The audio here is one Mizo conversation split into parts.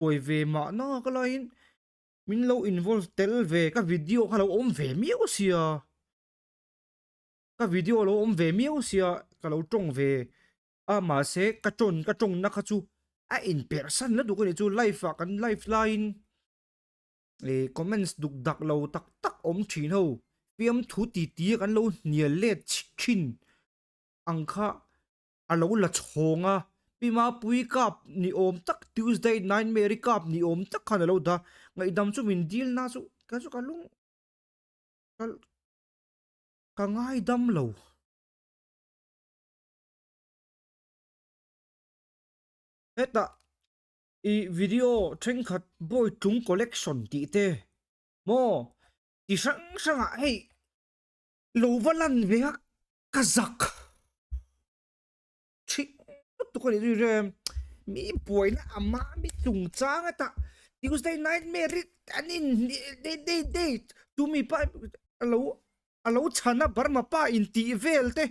Buai ve mahna ka laiin min lo involve tel ve ka video kha lo awm ve miau sia ka video lo awm ve miau sia ka lo tawng ve a mahse ka tawn ka tawng na kha chu a in perh san la duk a nih chu live ah kan live laiin eh comments duk dak lo tak tak awm thin ho fiamthu ti ti a kan lo hnial let thin ang kha a lo la chhawng a, Pi Mapuii kap ni awm tak Tuesday Nightmare-i kap ni awm tak khan a lo dah, ngaihdam chu min dil na chu ka chu ka lung ka ka ngaidam lo. Hetah i video thenkhat Bawitlung collection tih te maw ti hrang hrangah hei lo va lan ve a ka zak thih lutuk a nih zui rem mi buaina a mah mi chungchang a tah Tuesday nightmare an in day day day tu mi pa alo alo chhan a Burma pa in tih vel te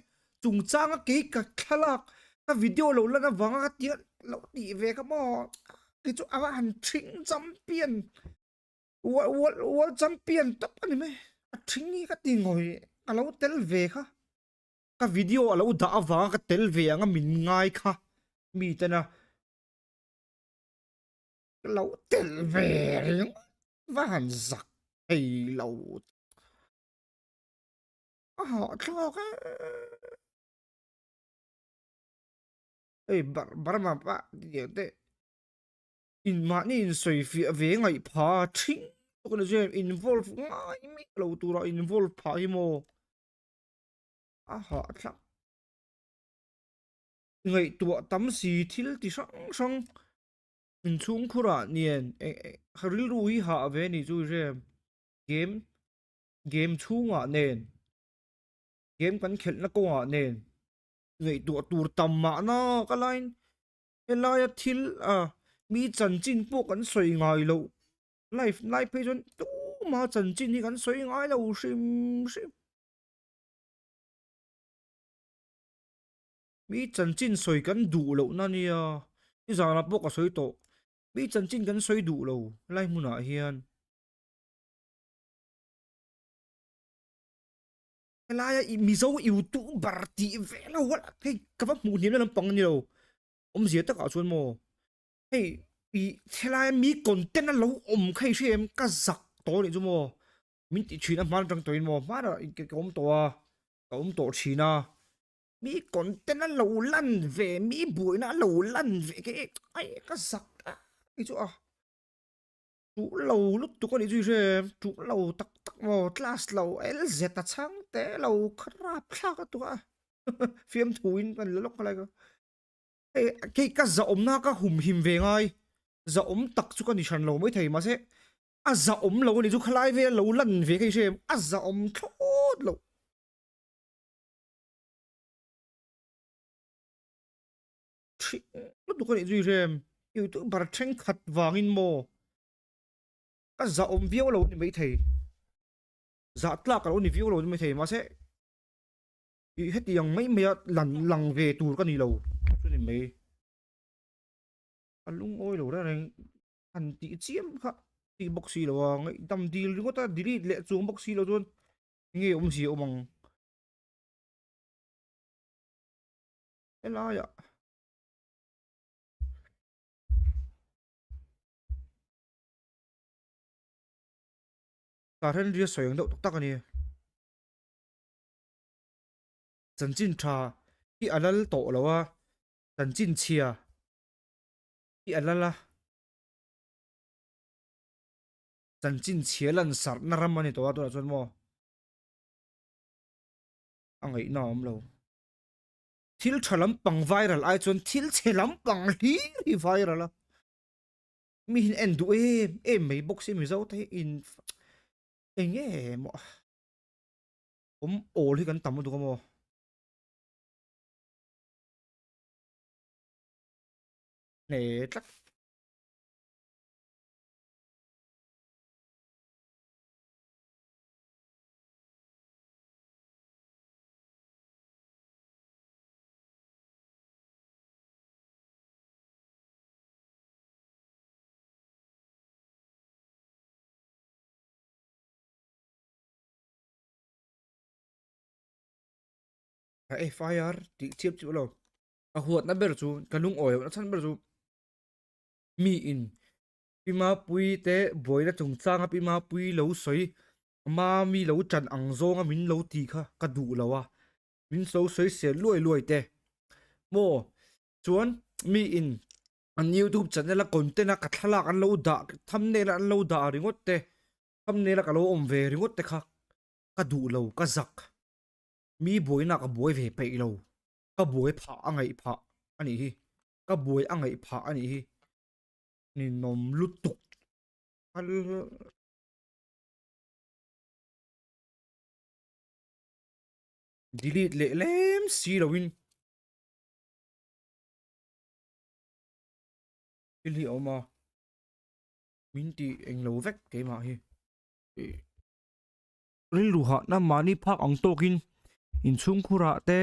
chungchang a kei ka thlalak ka video lo lan avanga ka tia lo tih ve kha maw kei chu a va han thing champion World World Champion tawp a ni mai a thing hi ka ti ngawi a lo tel ve kha ka video a lo dah avanga ka tel ve anga min ngai kha mi tena ka lo tel ve ringawt va han zak thei lo a hahthlak e hei Burma pa tih te. In mahni insawi fiah ve ngaih pha thing bawk a ni chuan involve ngai miah lo tura involve phah hi maw a hahthlak ngaihtuah tam si thil ti hrang hrang inchhungkhurah nen rilru hi hah ve a ni chu i hre game game chhungah nen game kan khelhna kawngah nen ngaihtuah tur tam mahna ka lain. Helaia thil a mi chanchin pawh kan sawi ngai loh life lai phei chuan tuma chanchin hi kan sawi ngai lo hrim hrim. Mi chanchin sawi kan duh loh na nia i zanah pawh ka sawi tawh mi chanchin kan sawi duh lo helai hmunah hian. Helaia i Mizo youtuber tih vel ho a hei ka va hmuh hniam na lampang a ni lo awmzia takah chuan maw hei i helaia mi content a lo awm kha i hria em ka zak tawh a nih chu maw min tih thin a hman atang tawhin maw hmanah ka awm tawh a ka awm tawh thin a mi content a lo lan ve mi buaina a lo lan ve kha e ka zak a ni chu a. Tuh lo lutuk a nih chu i hre em? Tuh lo tak tak maw? Class lo LZ a chhang te lo kharap thlak a tuk a. Fiamthu in kan la lawk khalai ka. Hei kei ka zahawmna ka humhim ve ngai. Zahawm tak chu ka ni hran lo mai thei mahse a zahawm lo a nih chu khalai vel lo lan ve kha i hre em? A zahawm thlawt lo. Thih lutuk a nih chu i hre em? Youtuber thenkhat vangin maw ka zahawm viau lo a ni maithei, zah tlak a lo ni viau lo a ni maithei mahse ih hetiang mai maia lan lang ve tur ka ni lo chu ni mai. A lungawi lo reng reng han tih chiam kha tih bawk si lo a, ngaihdam dil ringawt a delete leh chuang bawk si lo chuan nge awmzia awm ang. Helaiah Tah hian ria sawi ang deuh tak tak a ni. Chanchin tha hi a lal tawh lo a, chanchin chhia hi a lal a. Chanchin chhia lan sarhna ram a ni tawh a tunah chuan maw a ngaihna a awm lo. Thil tha lampang viral ai chuan thil chhe lampang hlir hi viral a. Mi hin en duh em em mai bawk si Mizo te hi in eng nge maw awm awl hi kan tam lutuk a maw. Hne tlat. Ka FIR tih chiap chiap lo. Ka huatna ber chu, ka lungawi lohna chhan ber chu mi in Pi Mapuii te buaina chungchanga Pi Mapuii lo sawi Mami lo chan ang zawnga min lo ti kha ka duh lo a, min lo sawi sel luai luai te maw chuan mi in an youtube channel a content a ka thlalak an lo dah thumbnail a an lo dah ringawt te thumbnail a ka lo awm ve ringawt te kha ka duh lo ka zak mi buaina ka buai ve peih lo ka buai phah a ngaih phah a nih hi ka buai a ngaih phah a nih hi ninawm lutuk delete leh lem si lo in thil hi a awm a min tih englo vek keimah hi rilru hahna mahni phak ang tawkin inchhungkhurah te.